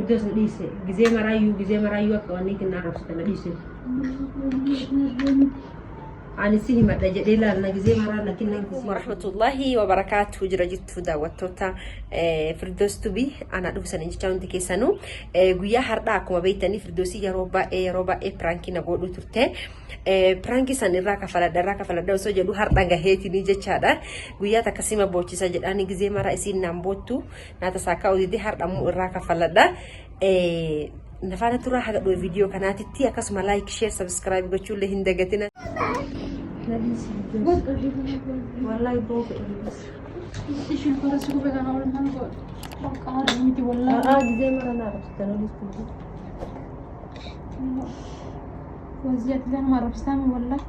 Firdoos na dhiise. Gizee maraayyuu gizee maraayyuu akka wanni itti na arrabsite na dhiise. Ani si himadha jedhee laal na gizee maraa na kennan kisii. Warahmatullahi wabarakaatu jira jirtu daawwattoota Firdoos Tubii ana dhufsanii jecha hundi keessanuu guyyaa har'aa akkuma beektanii Firdoosii yeroo baay'ee yeroo baay'ee piraankii na godhuu turte. Piraankii san irraa kafaladha irraa kafaladha osoo jedhu har'a gaheetinii jechaadha. Guyyaa takka sima boochisa jedhaani gizee maraa isiin naan boottu naa tasaa ka'uu dide har'a immoo irraa kafaladha. Na faana turaa haga dhume viidiyoo kanaatitti akkasuma like share subscribe gochuullee hin dagatina. Wallahi boo fedha. Ishiin kora si gube kana ol maal godhu? Bakka haara miti wallahi. A'aa gizee mara naa arrabsitan olis. Wazii ati nama arrabsitaami wallahi.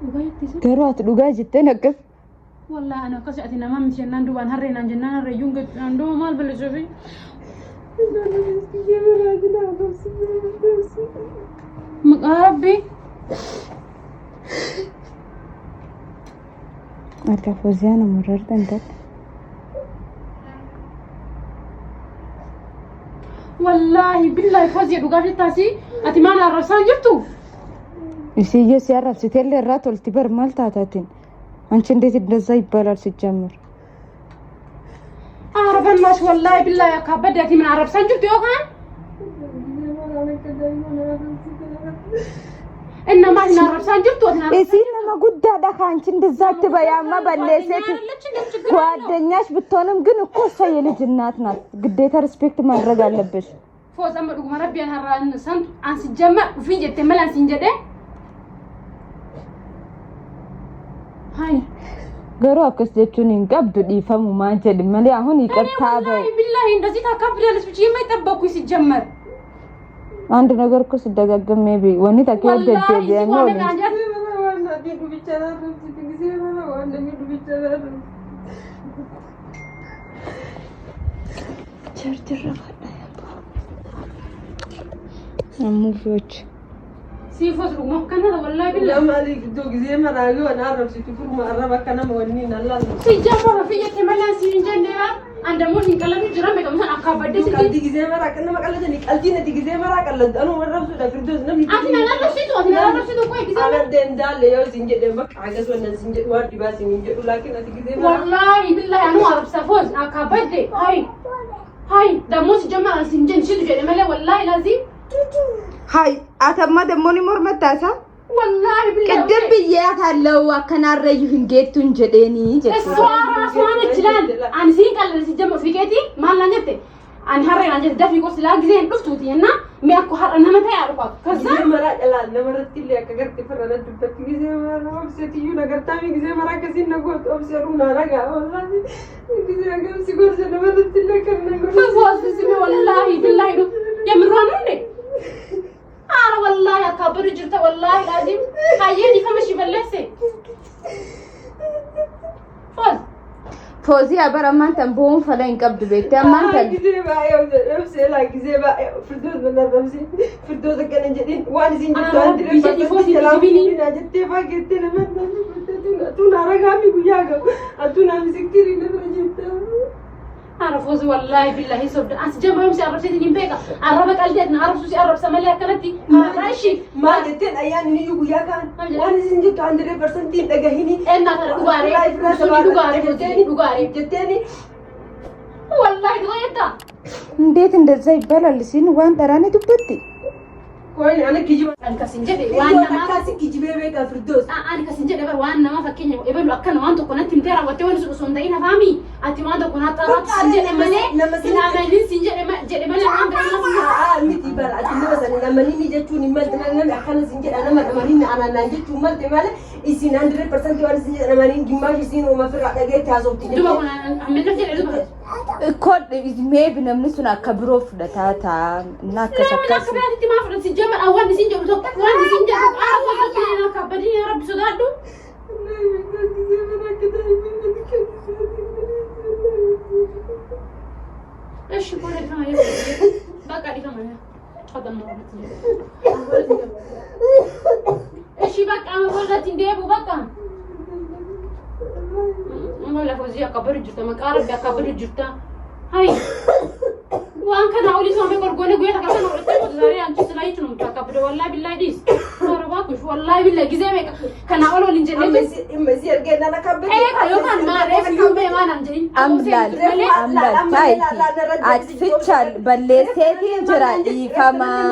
Dhugaa jettisa? Garuu ati dhugaa jetteen akkas. Wallahi ani akkas ati namaa miti jennaan duubaan harree naan jennaan harree iyyuu hin gattu naan duuba maal balleessuufi? Maqaa rabbii. Harka Fooziyaa nama rartan taate. Wallaahi billaahi Fooziya dhugaa jettaasi ati maal arrabsaa hin jirtu? Isiyye si arrabsiteellee irraa tolti bar maal taataatiin? አንቺ እንዴት እንደዛ ይባላል ሲጀምር? ኧረ በእናትሽ wallaahi billaahi akka abbadde ati mana arrabsaa hin jirtu yookaan? Inna maal hin arrabsaa hin jirtu ati Isiin nama guddaadha ከአንቺ እንደዛ አትበይ። አማ balleesseeti ጓደኛሽ ብትሆንም ግን እኮ እሷ የልጅ እናት ናት። ግዴታ respect ማድረግ አለብሽ። Foos amma dhuguma rabbi an har'aan santu an si jamma ufii jettee mala an siin jedhee. Hai. Garuu akkas jechuun hin qabdu dhiifamumaa jedhi malee አሁን ይቅርታ በይ። ወላሂ ቢላሂ እንደዚህ ታካብዳለች ብዬ የማይጠበቅኩኝ ሲጀመር አንድ ነገር እኮ ሲደጋገም maybe wanni takka yoo ወላሂ deddeebi'ame waan waliin nagaan ሙቪዎች ሲፎስ dhuguma akkana ወላሂ ቢላሂ Gizee maraa yoo na arrabsitu furma arraba akka nama wanni na laallu. ሲጀመር ufii jettee mala an siin jenne an ደግሞ hin qalladhu jira meeqa san akkaabadde sitti Qalbii gizee maraa akka nama qallatanii qalbii nati gizee maraa qalladhu anuma arrabsuudha Firdoos namni. ati nan arrabsitu ati nan arrabsitu qoy gisee Ana dandaalle yoo isin jedhe bakka hagas wannan isin jedhu waan dhibaa isin hin jedhu laakiin ati gizee maraa. ወላሂ ቢላሂ anu arrabsa foos akkaabadde hay hay ደግሞ ሲጀመር an siin jenne situ jedhe malee ወላሂ laziim ሀይ አተማ ደግሞ ni mormattaasa ወላሂ ቢላሂ ቅድም ብዬያታለሁ akkanarrayyuu hin geettuun jedheenii እሷ jechuudha. ራሷ ነች ይላል ani siin qalladhe ሲጀመር ፊቄቲ maal naan jette ani harree naan jette dafii qos laa giseen dhuftuuti jenna mee akko har'a nama ta'e alኳት ከዛ Gizee maraa dhalaan namarratti illee akka garte farra na dubbatti gizee maraa obseetiyyuu na gartaami gizee maraa akkasiin na gootu obsee dhumnaa ragaa wallaahi gizee agamsi gorsa namarratti illee akka na gorsa. ፈዋዝ ስሚ ወላሂ ቢላሂ ዱ የምሯን ነው እንዴ? አረ ወላሂ አካበዱ ጅርተ ወላሂ ላዚም ካየን ይፈመሽ ይበለሴ ፎዝ Fooziyaa bara ammaan tan bo'oon fala hin qabdu beekte ammaan tan Gizee baay'ee obsee laa gizee baay'ee firdoos na arrabsi firdoos akkana hin jedhin waan isin jettu Aa, waan dirree biyya tifoosi jibini. naa jettee faa geettee nama atuu naa ragaami guyyaa gahu atuu naa misikkirii na bira jettaa. አረ ፎዝ ወላሂ ቢላሂ ሶብደ አንስ ጀመሩም ሲያረብሴት እኔም በቃ አረበ ቀልዴት ነው አረብሱ ሲያረብሰ መለ ያከለቲ አራሺ Maal jetteen ayyaanni iyyuu guyyaa kaan waan isin jettu 100% hin dhagahini. እና ተረ ዱጋሬ ሱኒ ዱጋሬ ፎዚ ዱጋሬ Jetteeni ወላሂ ዱጋሬታ እንዴት እንደዛ ይባላል? Isiin waan dharaani dubbatti. koyni ana kijiba. አንከስን ጀደ Waan waan namaa akkasi kijibee beekaa Firdoos. ani kasin jedhe bar waan nama fakkeenya ebalu akkana waan tokko natti himtee raawwattee waan sun osoo hin ta'in afaami ati waan tokko naa xaaraatu sin jedhe malee sin amanin sin jedhe jedhe malee waan biraa sin jedhe. Haa miti bara ati nama sana namanini jechuun hin malte malee namni akkana sin jedha nama namanini ananaan jechuun malte malee isin 100% waan isin jedha namaniin gimmaash isin uuma firraa dhageetti haasofti Duba jettee. kun hamminaf jedhe duba. እኮ maybe namni sun akka biroo fudhataa ta'a እና akkas Namni akkas akka biraatitti maa fudhatu si jama waan isin jedhu tokko waan isin jedhu qaama fakkeenya akka abbadiin yaa rabbi sodaadhu. እሺ ቆይ dhifama በቃ dhifama እሺ በቃ ወለት እንዲሄቡ በቃ ወላ ፎዚ አካበዱ ጅርታ መቃረብ አካበዱ ጅርታ ሀይ Waan kana olii soomee golgoonee guyyaa takka sana godhattee mootu zaaree አንቺ ስላየች ነው የምታካብደው። ወላሂ ቢላሂ ዲስ ኧረ እባክሽ ወላሂ ቢላሂ ጊዜ meeqa kanaa ol waliin jennee Imma si argee nana kabbate. Eeka yookaan maal iyyuu mee waan an jedhin Amlaal amlaal taayiti atfichaal balleesseetiin jira dhiifamaa.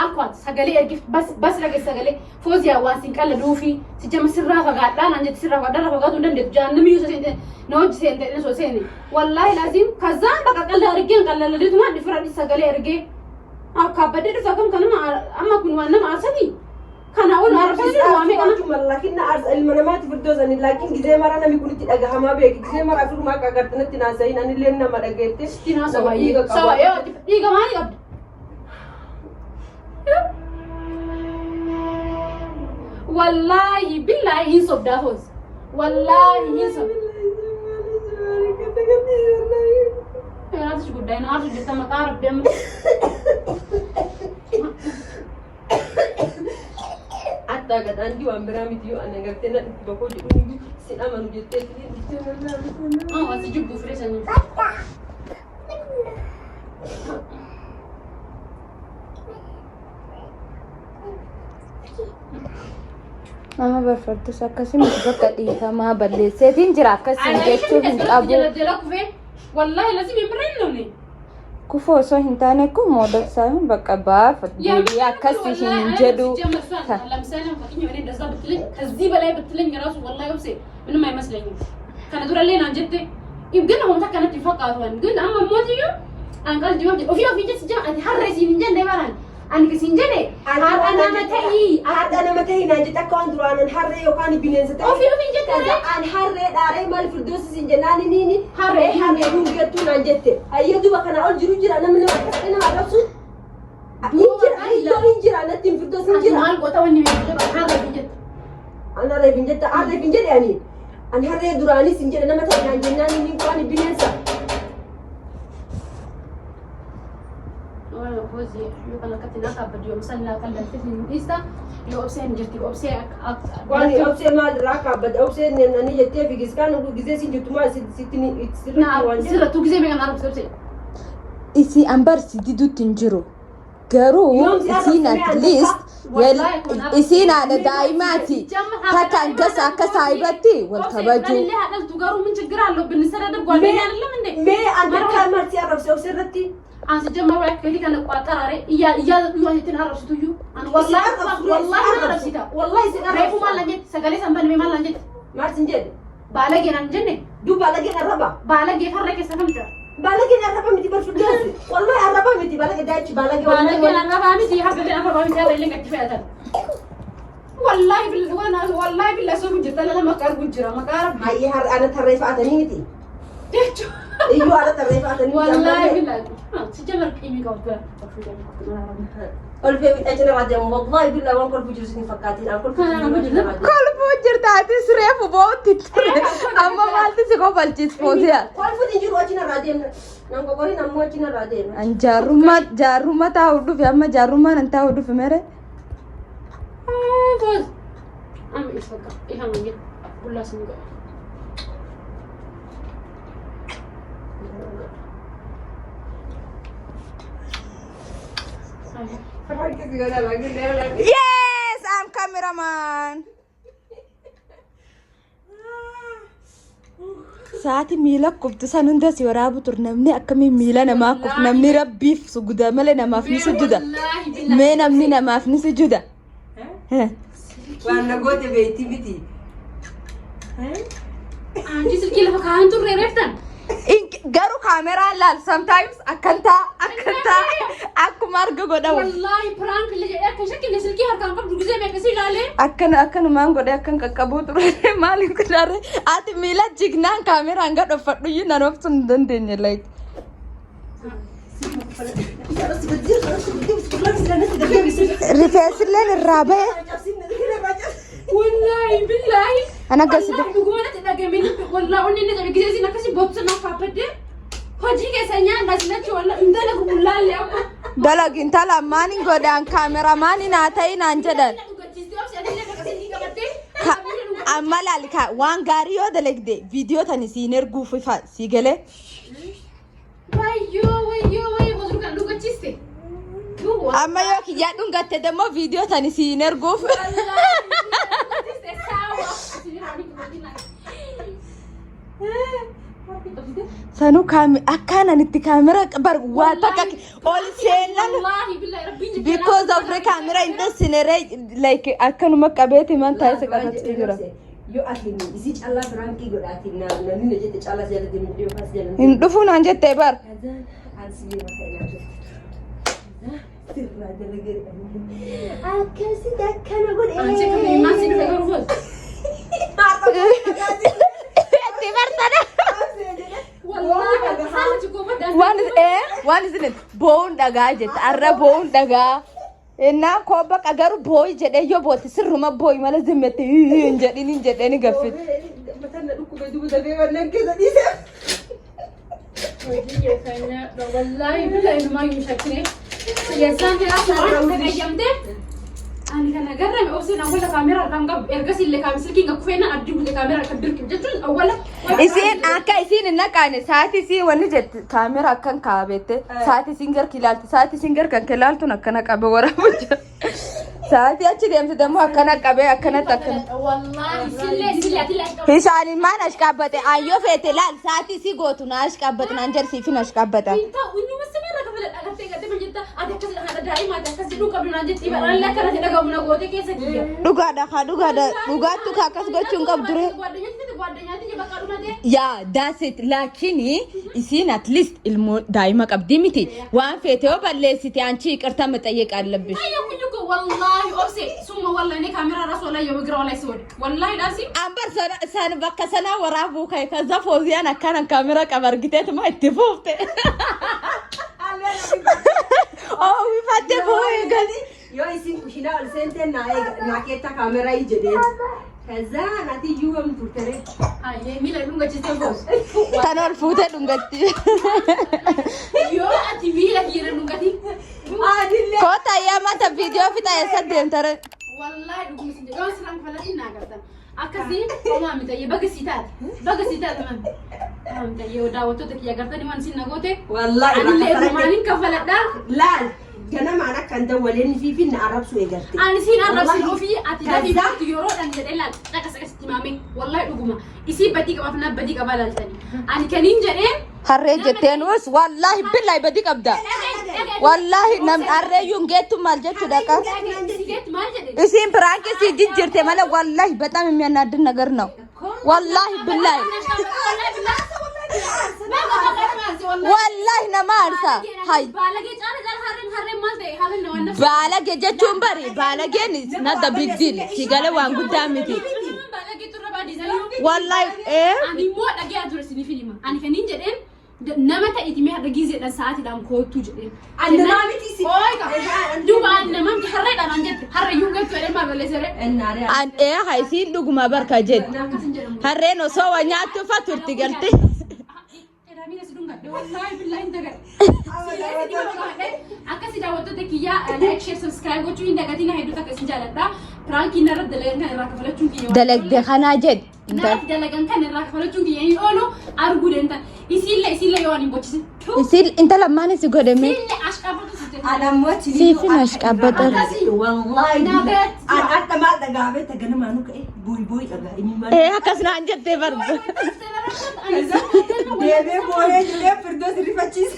Akwaat sagalee ergif bas bas dhage sagalee fooziyaa waan sin qalladuufi si jama sirraa fagaadhaa naan jetti sirraa fagaadhaa irraa fagaatu hin dandeettu jahannami yoo seente na hojii seente dhina soo seene wallaahi laaziim kazaan bakka qalla argeen qallalladeetumaan dhifira sagalee ergee akkaabbadee dhufa akkam kanuma amma kun waan nama aarsati kana ol arrabsanii waa meeqa Laakiin na aarsa ilma namaati firdoosani laakiin gizee mara namni kun itti dhagahamaa beeki gizee mara afurumaa akka agartanitti naasayin anillee nama dhageette. Dinaa soba soba yoo dhiiga maali qabda? Wallaahi billaahi hin sobdaa foos. Wallaahi hin sobda. Raasish guddaa hin aarsu jirta maqaa rabbi amma. Attaa gadhaanti waan biraa miti yoo ana gartee na dhukkuba koo jedhu si amanu jettee Ah, asi jibbu firee sanyii. Nama barfadtus akkasii miti bakka dhiifamaa balleesseetiin jira akkasiin jechuun hin qabu. Jala jala kufee wallaahi lazim hin birreen namni. Kufuu osoo hin taane kun moodal saayihun bakka baafa deebi'ee akkasii hin jedhu. ለምሳሌ እንደዛ ብትለኝ ከዚህ በላይ ብትለኝ ራሱ ወላሂ ኦብሴ ምንም አይመስለኝም። Kana durallee naan jette ግን hoomta akkanatti hin fakkaatu ግን amma mootiyyuu an qalbii ofii ofii ofii jechi jira ati harree siin hin jenne baraan ani siin jedhe har'a nama ta'ii Har'a nama ta'ii naan jette akka waan duraanan harree yookaan bineensa ta'e. Ofii ofii jette Kaza an harree dhaaree maal firdoosi siin jennaan inni Harree. harree hin gettuu naan jette. Hayyee duba kana ol jiru jira namni nama akkasii nama arrabsu. Hin jira hayyoo hin jira natti hin firdoosi hin Ati jira. maal goota wanni beeku harree hin jette. An harree hin jette harree hin jedhe ani. An harree duraanis hin jedhe nama ta'e naan jennaan inni waan bineensa. Waan obsee maal irraa kaabbadha obsee nani jettee fiigis kaan gizee siin jirtu maal sitti sirriitti waan jedhu. Sirrattuu gisee meeqa arrabse obsee. Isii an barsi diduutti hin jiru. Garuu Yoom si isiin arrabsine at least Wallaahi kun arrabse. isiin haadha daa'imaati. Takka hangas akka saahibatti wal kabaju. Illee haadhaltu garuu ምን ችግር አለው ብንሰዳደብ ጓደኛ አይደለም እንዴ? Mee an takkaa maal si arrabse obsee irratti? An ሲጀመር ወይ ከሊ ከነ ቋጠራሬ እያ እያ እያትን arrabsitu an wallahi wallahi na arrabsita Wallahi si reefu maal arrabsu. lan jette sagalee san baname maal lan jette Maal sin jedhe? baalagee nan jenne Duuba baalageen arraba. baalagee farra keessa kam jira Baalageen arraba miti bar fiddaasi. Wallahi arraba miti baalagee daachi baalagee baalageen arrabaa miti harka arrabaa miti harra illee gatti fe'atan wallahi wallahi billah soo jirta lama maqaa argu jira maqaa rabbi Hayyee har'a ana tarree fa'atanii miti. jechuudha. Iyyuu ana tarree fa'atanii miti. Wallahi billah ሲጀመር ቂሚ qabdu. Kolfee fixaa jira deemu wallahi billah waan kolfuu jiru sin fakkaatiin an kolfuu jiru. Kolfuu jirta atis reefu boo'utti ture. Amma maaltu si kofalchiis Fooziyaa? Kolfuun hin jiru achi narraa deemna. Nan qoqoriin ammoo achi narraa deemna. An jaarrummaa jaarrummaa taa'u dhufe amma jaarrummaan an taa'u dhufe mere. Foz amma isa በቃ ይሄ ነው ቡላ ስንገባ Yes, I'm cameraman. Sa'aatii miila kuftu san hunda si waraabu ture namni akkamiin miila namaa kufu namni rabbiif sujuda malee namaaf ni sujuda. Mee namni namaaf ni sujuda. Waan na goote beektii miti. አንቺ ስልኬ lafa kaa'an turre reeftan Garuu kaameraan laal sometimes akkan ta'a akkan ta'a akkuma arga godhamu. Wallahi prank illee jedhee akka shakkine silkii harkaan qabdu gisee meeqa si ilaalee. Akkana akkanumaan godhee akkan qaqqabuu ture maaliif godhaare ati miila jignaan kaameraan gad uffadhu iyyuu nan obsuu hin dandeenye like. Rifeensilleen irraa ba'e. Wallahi billahi. Ana gaside. Wallahi dhuguma natti dhagahame wallahi onni inni qabe gisee isin akkasii boobsa naaf kaabbadde hojii keessa nyaanna silachi wallahi hin dalagu bullaallee amma. Dalagi intala maaniin godhaan kaameramaanii naa ta'ii naan jedhan. Dhugachiistee obsi ati illee bakka silkii qabattee. Amma laali ka waan gaarii yoo dalagde viidiyoo tani siin erguuf ifa sii galee. Wayyoo wayyoo wayyoo. Amma yoo kiyyaa dhungatte ደግሞ viidiyoo tani siin erguuf. Sanuu akkaan ani itti kaameraa bar waa takka ol seennan because of kaameraa hin dhossine like akkanuma qabeeti man taa'ee qabatu jira. Yoo ati isii callaa firaankii godhaati namni na jette callaa si jala deemu yookaan si jala Hin dhufu naan jettee bar. Sirraa dalagee akkasitti akkana godhe. Itti barsana. Waan waan isin boo'uun dhagaa jette arra boo'uun dhagaa. Innaa koo baqa garuu boo'i jedhee yoo boote sirruma boo'i malee zimmetti hin jedhin hin jedhee ni gaffite. Mataan na dhukkubee duuba dafee wannan keessa dhiise. Wallaahi billahi numaa shakkine. Yeessaan jedhaa waan qayyamte. Ani kana garrame obseen awwala kaameraa kan qabu ergasii illee kaam silkiin kan kufeenaan abdii kute kaameraa kan dirqim jechuun awwala. Isiin akka isiin hin naqaane sa'aatii isiin wanni jette kaameraa akkan kaa'abette sa'aatii isiin gar ilaalti sa'aatii isiin gar kan ilaaltuun akkana qabe waraabu jira. Sa'aatii achi deemte ደግሞ akkana qabee akkanatti akkana. Wallaahi sillee sillee ati illee Isaanin maan ashqaabbate ayyoo feete laal sa'aatii isii gootu na ashqaabbate naan jarsiifin ashqaabbata. Hin ta'u inni masama irra kafaladha agartee gartee maal jetta ati akkas haadha daa'imaati akkas jedhuu qabdu naan jetti barallee akkana jedha gamu na goote keessa kiyya. Dhugaadha kaa dhugaadha dhugaattu ka akkas gochuu hin qabdu ree. Gwaddinyaatti gwaddinyaatti bakka dhumate. Yeah, that's it. Lakini isiin at least ilmoo daa'ima qabdii miti. Waan feete yoo balleessite አንቺ ይቅርታ መጠየቅ አለብሽ። ጠየኩኝ እኮ ወላሂ ኦብሴ ሱማ ወላሂ እኔ ካሜራ ራሱ ላይ የምግራው ላይ ስወድቅ ወላሂ ላዚ Ambar san bakka sanaa waraabuu ka'e kaza fooziyaan akkanan kaamera qaba argiteetuma itti fuufte. Oh, wifattee boo'ee gali. Yoo isin kushinaa ol seentee naa keetta kaameraa jedhee. ከዛ ናቲ iyyuu wam turtere. አየ ሚለ dhungachiistee foos Tan ol fuutee dhungatti. Yoo ati miila kiyya dhungati. Adillee. Koota ayyaa viidiyoo fixa eessa deemtare? Wallahi dhuguma sin jedhe yoo sirraan kafalatiin naa gartan akkasii homaa mitayyee baga sii taate baga sii taate man homaa mitayyee daawwattoota kiyya gartanii waan isin na goote. Wallahi. Anillee maaliin kafaladhaa? Laal ganamaan akka hin dawwaleen fi na arrabsu eegalte. Ani siin arrabsin ofii ati dafii Kaza? baatu yeroodhaan jedhee laal dhaqas akkasitti maame wallahi dhuguma isii badii qabaaf na badii qabaa laaltanii ani kaniin jedheen. Harree jetteen us wallaahi billahi badii qabda. Wallaahi nam harreeyyuu hin geettu maal jechuudha qa. Sigeetti maal jedhe? Isiin prank si jijjiirte malee wallahi በጣም የሚያናድድ ነገር ነው። Wallahi billahi wallahi nama aarsa. Hay Baalagee caala caala harreen harreen maal ta'e harreen waan nafsi. Baalage jechuun bari baalageen is not the big deal. Si galee waan guddaa miti. Baalagee turre baadii. Wallahi ee Ani immoo dhagee ture isiniif hima. Ani kaniin jedheen nama ta'iti mee har'a gizeedhaan sa'aatiidhaan koottuu jedheen. Ani namaa miti si. Ooyga. Duuba ani nama miti harreedhaan an jette harreeyyuu geettu jedhee maal balleessere? Ennaaree. An ee hay isiin dhuguma barka jette. Akkas hin jedhamu. Harreen osoo waa nyaattu fa turti galte. Qedaamiin as dhungadhe wallaahi billaahi hin dagadhe. Akkasi daawwattoota kiyyaa like, share, subscribe gochuu hin dagatina. Hedduu takka isin jaaladha. Prankiin irra dalagan kan irraa kafalachuun kiyya. Dalagde kanaa jedhe. Narratti dalagan kan irraa kafalachuun kiyya hin oolu arguu dandan. Isiillee isiillee yoo ani hin bochisin. Isiin intala maan isi godhame? Isiillee ashqaabatu si jedhe. Ana ammoo achi Siifin ashqaabbata. Wallahi. Nagaatti. An adda maal dhagaamee taganamaa nu ka'e booyi booyi dhagaa inni maal. Ee akkas naan jettee barba. Deemee booyee jedhee firdoos rifachiisa.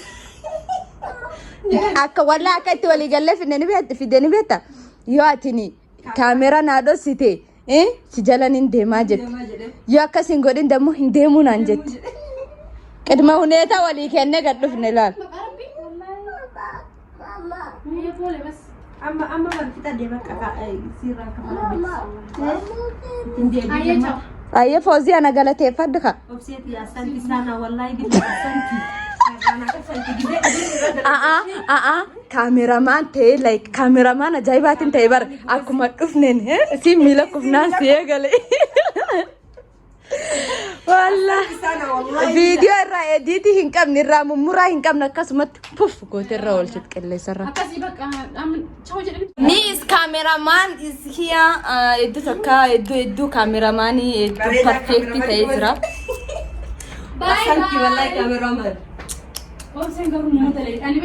Akka wallaa akka itti walii gallee fidne ni beekta fidde ni beekta. Yoo atini kaameraa naa dhossite si jalan hin deemaa jette. Yoo akkas hin godhin ደግሞ hin deemuu naan jette. ቅድመ ሁኔታ walii kennee gad dhufne laal. Amma amma wal fixadhee bakka sirraa kafalame. Ittiin deebiin. Ayyee Fooziyaa na galateeffadhu ka. Obseeti asanti sana wallahi billahi asanti. Sarraan akkasanti gizee gizee A'a a'a kaameramaan ta'e like kaameramaan ajaa'ibaatiin ta'e bara akkuma dhufneen si miila kufnaan si eegale. Wallah sana wallahi. Viidiyoo irraa edit hin qabne irraa mummuraa hin qabne akkasumatti puf goote irra oolchit qilleensarra. Akkasii bakka chaw jedhanii. Ni is cameraman is here iddoo takka iddoo iddoo kaameraamaanii iddoo perfect ta'ee jira. Bye Asanti wallahi bye. kaameramaan. Obseen garuu nama talee. Ani